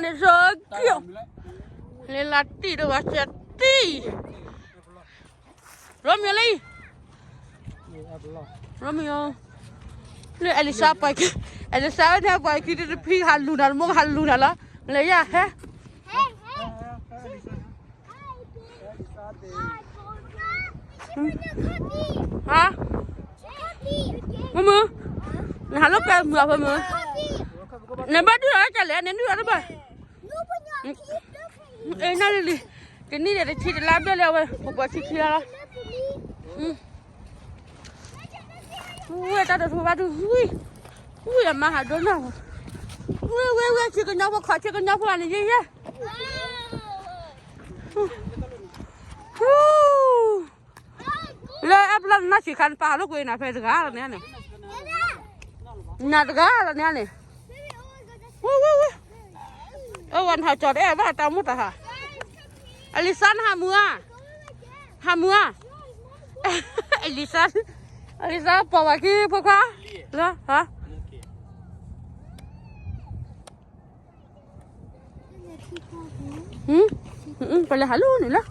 န့ၣ်ဆိက့ၣ်, လၢလၢတံၢ်တဝၤစဲတံၢ်, ရိမ့ၤလံ, ရိမ့ၤ, လၢအဲလံၤစါပှၤခံ, အဲလံၤစါန့ၣ်ပှၤခံတဖံဟးလူၤနၤ တမိၢ်ကဟးလူၤနၤလီၤ, လၢယၤဟဲ ဟါ, မုၢ်မုၢ်, နဟးလိာ်ကွဲမုာ်အဖိမုၢ်, နဘၣ်ဒုးအီၤတၢ်လဲၣ် နဒုးအီၤတဘၣ်, အ့ နလံၤလံၤ, ကနံၣ်ဒီးတဆံတလါဘျဲၣ်လၢအဝဲ ပပှၤဆံခံလါလီၤ, ဝဲတၢ်တထူဘၣ်ဒုးဝံၤ, ဝံၤအမါဟးဒိၣ်နီၢ်, ဝဲဝဲဝဲ ဆံကညီဖိ ခီဆံကညီဖိန့ၣ်ယဲယဲ လၢအပလီၢ်နနီၢ်ဆံးခါန့ၣ် ပာ်ဟးလိာ်ကွဲနၤဖဲတဂၤလီၤန့ၣ်န့ၣ်, နၤတဂၤလီၤန့ၣ်န့ၣ်, ဝဲဝဲဝဲ, အဝဲနဟးကၠီၤတအဲၣ်ဘၣ်တၢ်မူတၢ်ဟး, အလံၤစါနဟးမုာ်ဧါ, ဟးမုာ်ဧါ, အလံၤစါ, အလံၤစါပှၤဝဲခံဖိခွါ, လၢ ပလဲၤဟးလိာ်န့ၣ်လၢ,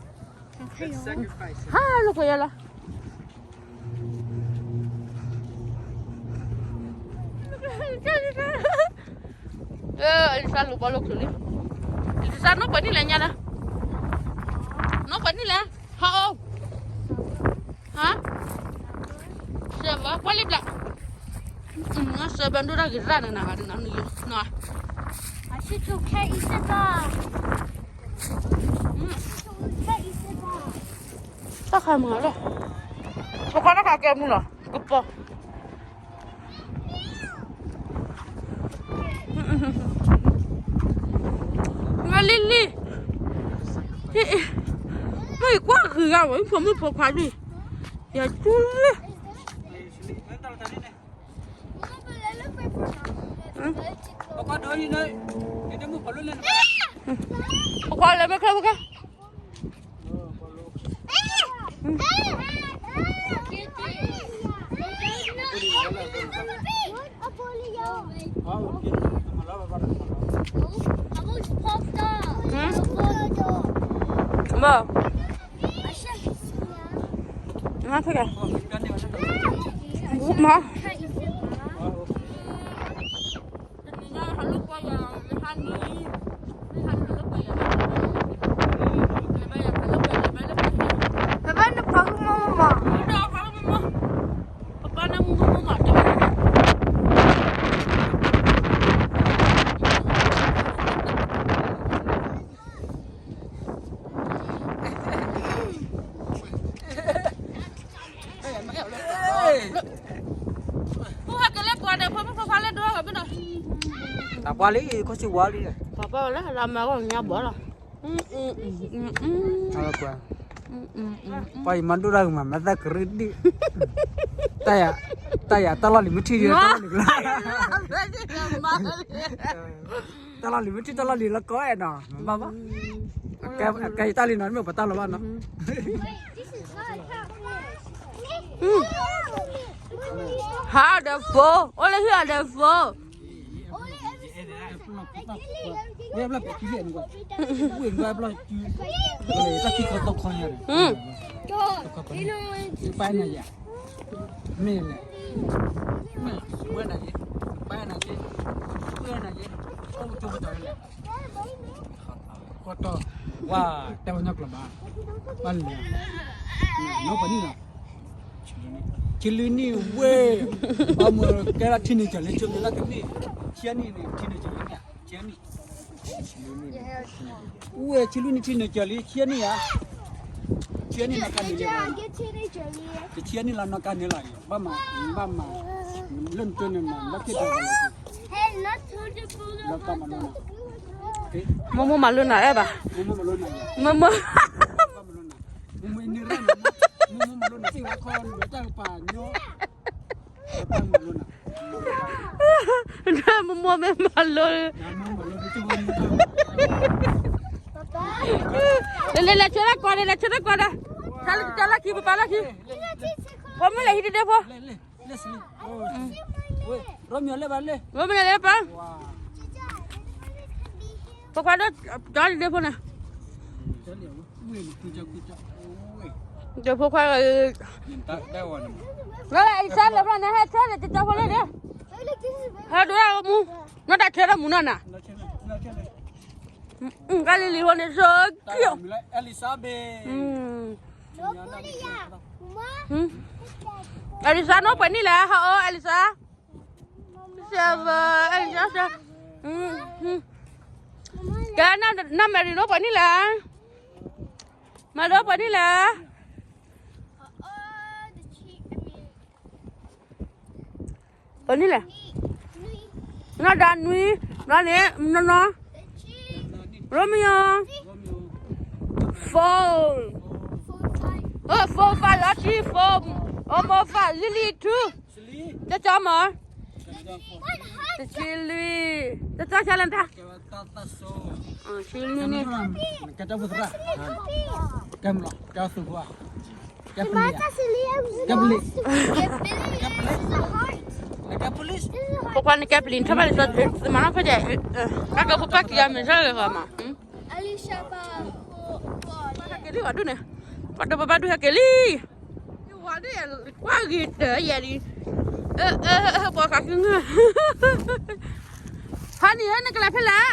ဟးလိာ်ကွဲယလီၤ, အလံၤစါလူၤဘီလိာ်ချုးလံ, အလံၤစါနီၢ်ပှဲၤနံၣ်လဲၣ်ညါဒီး, နီၢ်ပှဲၤနံၣ်လဲၣ်, ဟါအိၣ် ဟါ, စဲးဘၣ် ကွၢ်လံဘျး, စဲးဘၣ်ဒိၣ်တၢ်ဂ့ၤတၢ်န့ၣ်နၤဂၤဒ်နၤနၤ, တၢ်ခါမုာ်လီၤ, ပကွၢ်တၢ်ခါကဲမုာ်လီၤ, ကပီၤ လံလံ, မ့ၢ်ကွၢ်ဂ့ၤဂၤဝဲ ဖိမုၣ်ဖိခွါဒ်, ယၤတူၢ်လၢ, ဖိခွါလဲၤမ့ၢ်ခဲဖိခဲ မ့ၢ်, မ့ၢ်, ပဘၣ်နဖီမမမ, ဖိဟဲက့ၤလၢပှၤဒီး ဖိမုၣ်ဖိခွါလၢဒိၣ်ဂၤဘၣ်နီၤ, တၢ်ပှၤလံ ခိၣ်ဆံဝါလံ, ပှၤဘၣ်ဝဲလၢလၢမၤဂီၢ်ညါဘီလီၤ, ပှၤအံၤမၤဒိၣ်တၢ်ဂ့ၤမး မၤသးကရၢဒံၣ်, တၢ်ယၤ, တၢ်ယၤ တၢ်လီၢ်လံၤမ့ၢ်ထံၣ်ဒီး တၢ်လီၢ်လံၤကလါ တၢ်လီၢ်လံၤမ့ၢ်ထံၣ်တၢ်လီၢ်လံၤလၢကီအဲၣ်နီၤ မ့ၢ်ဘၣ်ဘၣ်, အကဲယတၢ်လံၤနီၤ မ့ၢ်ပတၢ်လီၤဘၣ်နီၤ, ဟးဒီးဖိ, အိၣ်လၢဟံၣ်အီၤဒီးဖိ, ဝဲဘျီပကံၣ်န့ၣ်ကွၢ်, ဝဲဘျီပကံၣ်, ပၢ်နၤယၤ, မ့ၢ်လဲၣ်, မ့ၢ်ဝဲနၤယဲ, ပၢ်နၤယဲ, ဝဲနၤယဲ, အိၣ်ကၠိကတီၤလဲၣ်, ကတီၤ, ဝါ, တဲဝဲညီကျိာ်ဘၣ်, ဘၣ်လဲၣ်, နီၢ်ပှၤနံၣ်လီၤ, ဆံလွံၢ်နံၣ်ဝဲ, ဘၣ်မ့ၢ်ကဲလၢထံနံၤကၢၤလံ ဆိက့ၤလၢကနံၣ်, ဆံနံၣ်န့ၣ် ထံနံၤကၢၤလံန့ၣ်, ဆံနံၣ် ဝဲ ဆံလွံၢ်နံၣ်ထံနံၤကၢၤလံ ဆံနံၣ်ဧါ, ဆံနံၣ်နီၢ်ကါန့ၣ်, တဆံနံၣ်လီၤနီၢ်ကါန့ၣ်လီၤ, ဘၣ်မၤ, ဘၣ်မၤ, လၢနကၠိန့ၣ်မၤ လၢက့ၤတၢ်ဂၤလီၤ, လၢကါမၤလိနၤ, မိၢ်မိၢ်မၤလိနၤအဲၣ်ဘၣ်, မိၢ်မိၢ်မၤလိနၤ, မိၢ်မိၢ် မိၢ်မိၢ်မၤလိနၤ, မိၢ်မိၢ်မၤလိနၤ, မိၢ်မိၢ်မၤလိနၤ, မိၢ်မိၢ်မ့ၢ်မၤလိ, လဲၤလဲၤလဲၤ ဆၢထၢၣ်ကွၢ်ဒီး လဲၤဆၢထၢၣ်ကွၢ်ဒီး, ဆၢလၢကလၢခံ ပပၢ်လၢခံ, ဖိမုၣ်လဲၤဟံးတဒဲဖိ, လဲၤလဲၤ, ရိမ့ၤလဲၤဘၣ်လဲၣ်, ရိမ့ၤလဲၤလၢပၢ် Did ဖိခွါဒိၣ်, ကၠီဒ့ဖိန့ၣ်, ဒ့ဖိခွါ, လၢအံၤစါလၢဖျၢၣ်န့ၣ် ဟဲဆၢလၢကၠီဖိလၢန့ၣ်, ဟဲဒိၣ်ဒၣ်မူ, နီၢ်တၢ်ဆၢထၢၣ်မူနီၢ်နၤ, ကါလံၤလံၤဖိန့ၣ် so cute, Elisa နီၢ်ပှဲၤနံၣ်လဲၣ်, how old Elisa? Seven, Elisa, ကဲ, နီၢ် Mary နီၢ်ပှဲၤနံၣ်လဲၣ်, Mary နီၢ်ပှဲၤနံၣ်လဲၣ်, ပှဲၤနံၣ်လဲၣ်, နီၢ်ဒါနွံ, ဘျီန့ၣ် နီၢ်နီၢ်, Romeo, four, oh, four, five, Lottie, four, almost five, Lily, two, တကၠီမး, တဆံလွံၢ်, တကၠီဆါလၢတၢ်, ဆံလွံၢ်န့ၣ်, ဖိခွါန့ၣ်ကဲပလံၤထီၣ်ဘၣ်လံ, မၤနီၢ်ဖဲဒဲး, ကကဖိပၢ်ကံၤအမ့ၢ်ဆၢဂ့ၤဃီမး, ဟဲက့ၤလံအီၤဒုန့ၣ်, ပှၤဒိၣ်ပပၢ်ဒုဟဲက့ၤလံ, ဝၤဒုကွၢ်ဂ့ၤတၢ်ယဲလံ, ပှၤဃးကငၢၢ်, ဟါနံၤဧၢ နကလဲၤဖဲလဲၣ်,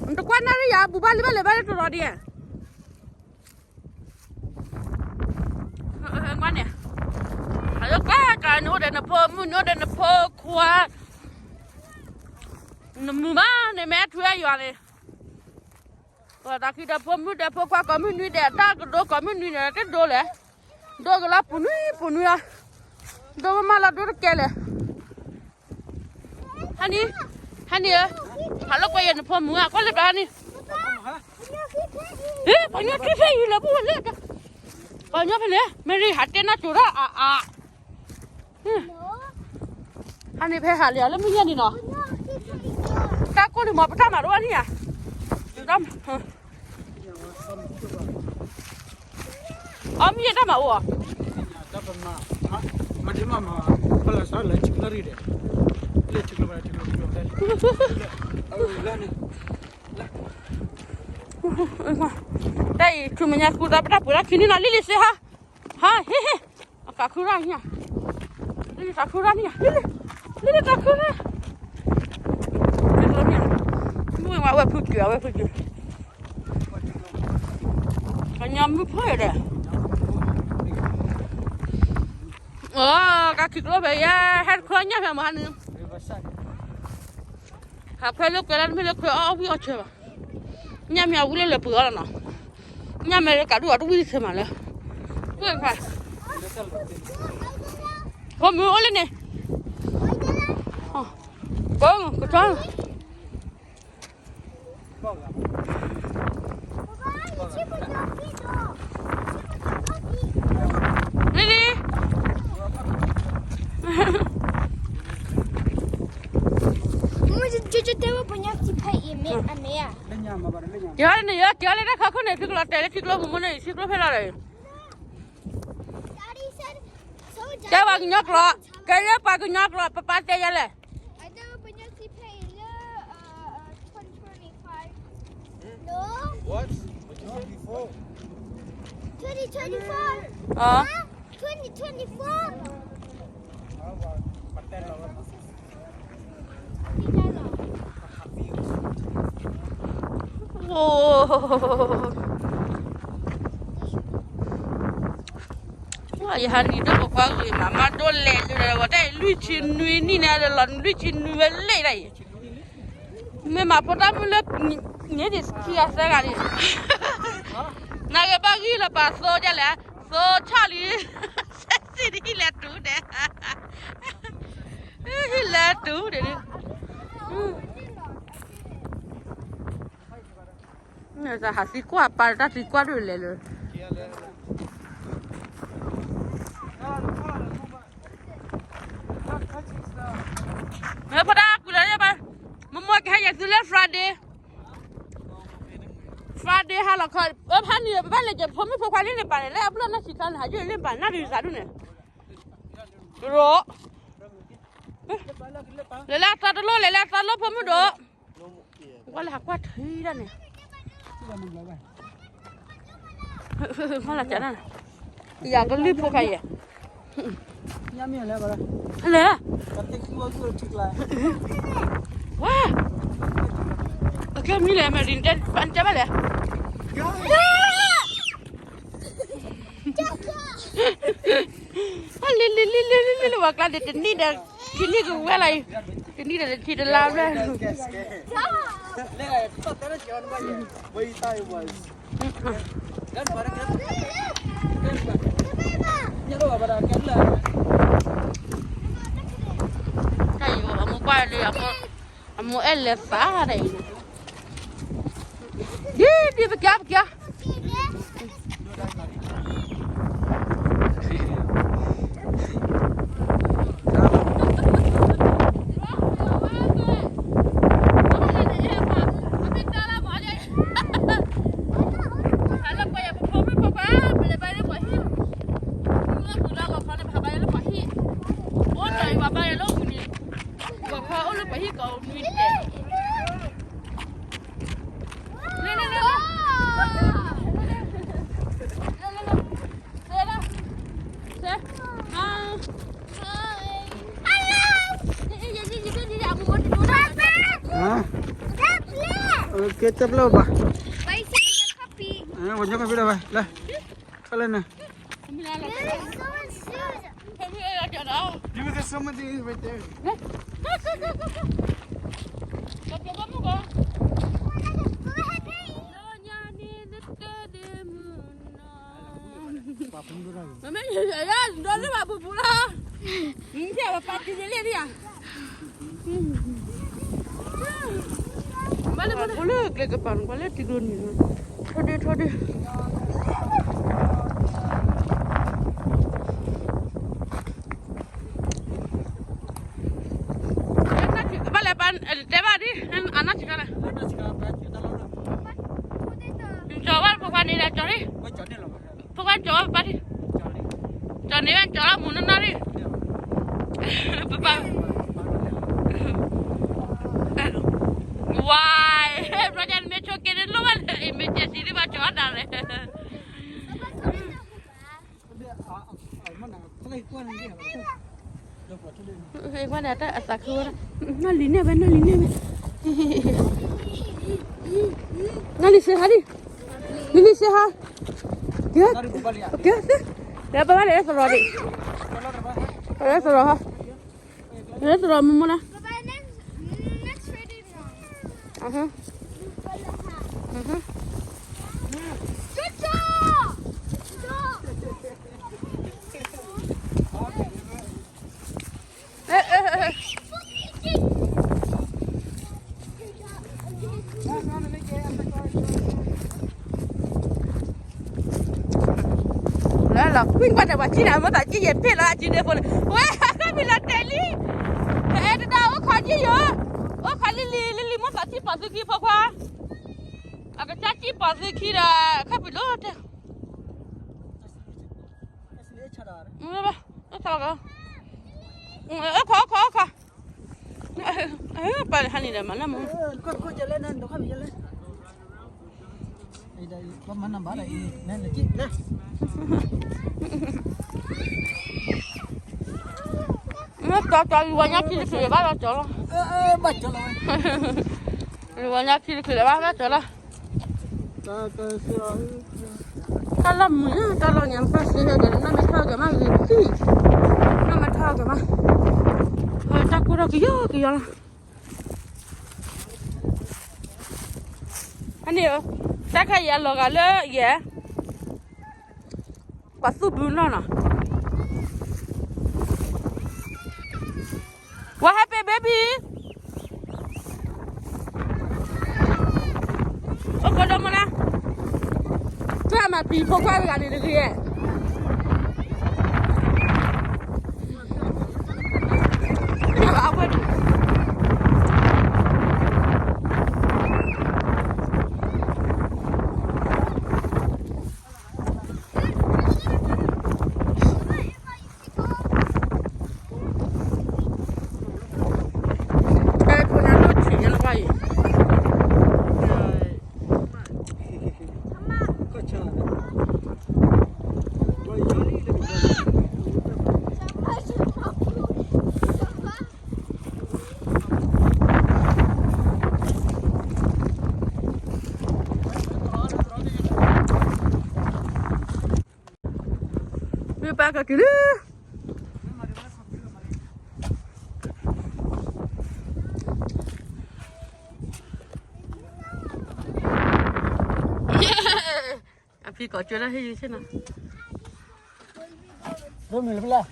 နတကွၢ်နၣ်ရံၣ်ယၤ ဘူးဘၣ်လၢဘၣ်လၢၤဘၣ်လၢတရီၤဒံး, န့ၣ်, အလၢကွၢ်ကး နအိၣ်ဒီးနဖိမုၣ် နအိၣ်ဒီးနဖိခွါ, နမုာ်မးန့ၣ် မ့ၢ်အထွဲယွၤန့ၣ်, တၢ်ခံဒီးဖိမုၣ်ဒီးဖိခွါ ကိးမုၢ်နွံဒီး တၢ်ကဒိကိးမုၢ်နွံန့ၣ် တဒိလဲၣ်, ဒိကလီၤပူၤနွံပူၤနွံလီၤ, ဒိမးမးလီၤဒိတကဲလဲၣ် ဟါနံၤ, ဟါနံၤဧၢ, ဟးလၢကွၢ်ယဲၢ်နဖိမုၣ်ဧါ, ကွၢ်လၢဘျီဟါနံၤ, ပှၤညီခံဖဲအံၤလၢပူၤဝဲလဲၣ်, ပှၤညီဖဲန့ၣ် Mary ဟးတဲနၢ်ကၠိၤထီၣ်အါအါ, ဟါနံၤဖဲဟးလံလၢမုၢ်ယဲၢ်နံၤနီၤ, တၢ်ကိၢ်န့ၣ်မ့ၢ်ပတၢ်မၤတအိၣ်နံၤဧါ, အီမ့ၢ်ယဲၢ်တၢ်မၤအိၣ်ဧါ, တၢ်အံၤ ဆူမဲာ်ညါဃုသးပတၢ်ပှ့ၤတၢ်ခံနံၤနီၤ လံလံစ့ဟါ, ဟါ ဟ့ၣ်ဟ့ၣ်, အကးခုရၣ်ညါ, လံလံကးခုရၣ်ညါ, လံလံ, လံလံကးခုရၣ်, မ့ၢ်ဝဲဖုကၠူအဝဲဖုကၠူ, ကညီမုၢ်ဖှိၣ်ဒီး, အိ ကးခံကျိဖဲယဲ ဟဲတခွဲညၣ်ဖဲမဟါနုၤ, ဟးခွဲလၢကွဲးလၢတမ့ၢ်လၢခွဲး အီၣ်ဝံၣ်အီၣ်ဆၢဘၣ်, ညၣ်မ့ၢ်အဝံၣ်လၢလၢပှဲၤအီၤလီၤနီၤ, ညၣ်မ့ၢ်လၢကးဒူၣ်အီၤတဝံၣ်ဆၢမးလၢ, ဖိမုၣ်အိၣ်လၢန့ၣ်, ကကၠီ လံလံ, က့ၤအီၤလၢန့ၣ် ယက့ၤအီၤလၢတၢ်ခီခိၣ်န့ၣ် ထံကျိလီၤတဲာ်လၢထံကျိပူၤမ့ၢ်န့ၣ် ထံကျိဖဲလီၤဒီး, ကဲပှၤကညီကျိာ်, ကဲလၢပှၤကညီကျိာ် ပပၢ်တဲယဲလဲၣ်, twenty twenty-four, twenty twenty-four, ယဟးနံၤဒိၣ်ပကွၢ်ဂ့ၤမး မၤဒိၣ်လဲၣ်လၢဝဲတၢ်အံၤ လွံၢ်ဆံနွံနံၣ်န့ၣ် လီၤလွံၢ်ဆံနွံဝဲလဲၣ်ဒၣ်အံၤ, မ့ၢ်မၤဖိတၢ်မုၣ်လၢ န့ၣ်ဒံးခံဂၤသၢဂၤန့ၣ်, နဂ့ၤဘၣ်ဂံၢ်လၢပာ်သိဒ်လဲၣ်, သိဆီၣ်လံ, ဆဲးစံးဒ်လဲၣ်တူၢ်ဒဲး, လဲၤတူၢ်ဒဲး, ဟးသံကွၢ်ပာ်တၢ်သံကွၢ်ဒ်လဲၣ်လၢ မ့ၢ်ဖိဒါကွံာ်လီၤ, မ့ၢ်မ့ၢ်ကဟဲယဲၢ်သုလၢ Friday, Friday ဟါလီၤခီ, အဖါနံၤ ပဘၣ်လဲၤက့ၤဖိမုၣ်ဖိခွါလံန့ၣ် ပာ်န့ၣ် လၢအဖျၢၣ်နီၢ်ဆံးခါန့ၣ် ဟးယိၣ်လံပာ်နၢ်ရံၣ်သးဒ်န့ၣ်, ရိ, လဲၤလၢအသီတလိၣ် လဲၤလၢအသီတလိၣ်ဖိမုၣ်ဒိၣ် ပှၤလၢဟးကွၢ်ထံဒၣ်န့ၣ်, မ့ၢ်လီၤကနၣ်, ယကလုၢ်ဖိခါယဲ, လဲၤ, ဝါ, အကဲမံၤလဲၣ် မ့ၢ်ဒ်တဲ, ပၢ်တဲဘၣ်လဲၣ်, လံလံလံလံလံလံ ဝဲကျါဒီး တနံၣ်ဒီး ခံနံၣ်ကဝဲလီၤအံၤ, တနံၣ်ဒီးတထံၣ်တလါဘျဲၣ်, တၢ်အံၤ အမိၢ်ကွၢ်လၢ အမိၢ်အဲၣ်လဲၤသးဒ်အံၤန့ၣ်, ဒ်ဒ် ပကၠီ ပကၠီ ကဲ တပျိဘၣ်, ဝဲညါကဖံးဒီးဝဲ လဲၤ, ခါလဲၣ်န့ၣ်, there's so much right there. မ့ၢ်ဒိးလၢပှၤပူၤပူၤလီၤ, မ့ၢ်ပှၤပာ်တံၤလံလံဧါ, ဘၣ်လၢပှၤလၢကျဲကပၤန့ၣ် ပှၤလၢတံၤဒိၣ်န့ၣ်, ထီဒုထီဒု ဘၣ်လဲၣ်ပၢ်, တဲဘၣ်ဒ်, အနၢ်စံးခါလဲၣ်, ကၠီၤဘၣ်ဖိခွါန့ၣ်ဒီးကၠီၤလံ, ဖိခွါကၠီၤဘၣ်ပၢ်ဒ်, ကၠီၤန့ၣ်ဝဲကၠီၤလၢမူနီၢ်နီၢ်ဒ်, ပပၢ်, ဝါ, ဘျီညါနမ့ၢ်ဆိက့န့ၣ်လိၣ်ဘၣ်လၢ emergency ဒ်ဘၣ်ကၠီၤဒၣ်လဲၣ် ကွၢ်န့ၣ် အသးခုဝဲဒၣ်, နီၢ်လံၤန့ၣ်ဝဲ နီၢ်လံၤန့ၣ်ဝဲ, နီၢ်လံၤစ့ဟါဒံ, လံၤလံၤစ့ဟါ, ကဲ, ကဲ, လဲၤပဘၣ်လဲၤသရိာ်ဒံး, လဲၤသရိာ်ဟါ, လဲၤသရိာ်မူမူလၢ လၢလီၤကွံာ်ကွၢ်န့ၣ် ပှၤကံၣ်န့ၣ် မိၣ်သးကံၣ်ယဲၢ်ဖ့ၣ်လီၤ အကံၣ်ဒ့ဖိန့ၣ် ဝဲ မံၤလီၤတဲာ်လံ, အဲၣ်တဒၣ်အိၣ်ခိးကံၣ်ယိၤ, အိၣ်ခိးလံလံလံလံ မိၣ်သးကံၣ်ပာ်သုခံဖိခွါ, အကစၢ်ကံၣ်ပာ်သုခံဒီး ခါပံၤလိၣ်တဲ အိၣ်ခိး အိၣ်ခိး အိၣ်ခိး, ပၢ်ဟါန့ၣ်ဒီးမၤလၢမူ တီတီ ယဝၤညါခံတချုးဘၣ်လီၤကၠီလီၤ, ယဝၤညါခံတချုးဘၣ်လီၤကၠီလီၤ, တၢ်လီၢ်မုာ် တၢ်လီၢ်ညါ ပၢ်စ့ဟဲဒီး နီၢ်မ့ၢ်ထီၣ်က့ၤမးဂ့ၤသံ, နီၢ်မ့ၢ်ထီၣ်က့ၤမး, တၢ်ကိၢ်ထီၣ်ကယီကယီလီၤ. အန့ၣ်, တၢ်ခါယဲအလီၤဂာ်လၢယဲ, ပှၤသူၣ်ဘုနီၢ်နီၢ်, What happened, baby? အိၣ်ခိးဒီးမနၤ, ကျၢၢ်မၤပံၤဖိခွါတဂၤန့ၣ်တဂ့ၤဧါ. အဲ ခိၣ်နၢ်ဒိၣ်ထံးညါလၢၤဘၣ်အံၤ, ကက့ၤလံ. အဖံကိးကၠိလၢဟ့ၣ်ယုၢ်ဆ့ၣ်နီၤ,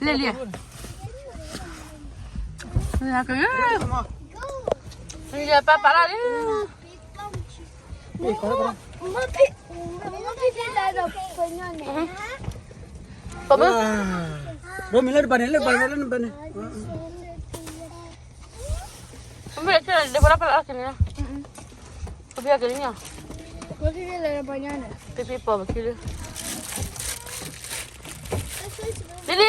လဲၤလံ, က့ၤ, ပၢ်ပာ်လီၤလံ. ပမ့ၢ်လၢတဘၣ်န့ၣ် လၢဘၣ်န့ၣ်, ပမ့ၢ်လၢတဘၣ်န့ၣ်, ပဘၣ်က့ၤလံ, ပဘၣ်က့ၤလံ, ပပံပီၢ်ပခံလံ, လံလံ.